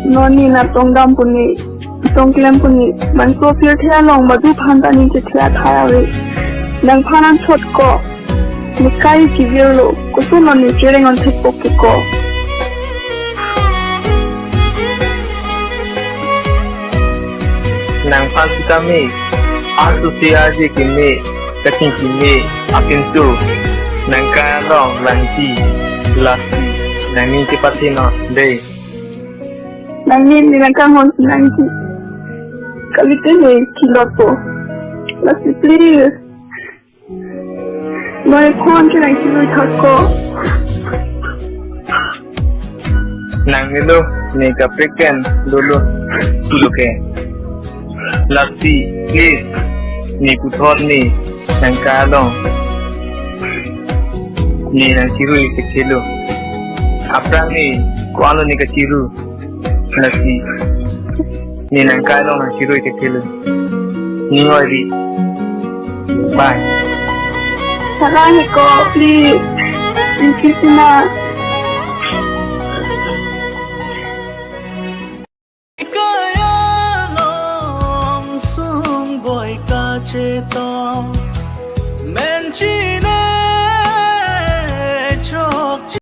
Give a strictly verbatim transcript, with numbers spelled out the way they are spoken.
Non ne nat tongdam pu ne, tongklem pu ne, bangso pirthe along badu aphan ta ne chethe athai ave. Nangphan anchot ko, ne kai kevirlo, koson non ne chereng-on thekpo ke ko. Nangphan sitame, asu si aje keme, kaching keme, apintu, nangkai along langji, lasi, nangning chepathe non, dei. Nangning ne nangkanghon si nangji. Kalite ne kilopo. Lasi please. Noi phone ke nang kirui thak ko. Nangnelo, ne kaprek pen dolo pulo ke. Lasi, please, ne puthot ne nangkai along ne nangchirui thekthe lo. Aphrang ne ko-an lo ne kachiru. Lasi, ne nangkai along nangchirui thekthe lo. Ning oi ri. Bye. Sarang he ko, please. Thank you, Sina. Kaya long sung boy kachetong. Menchi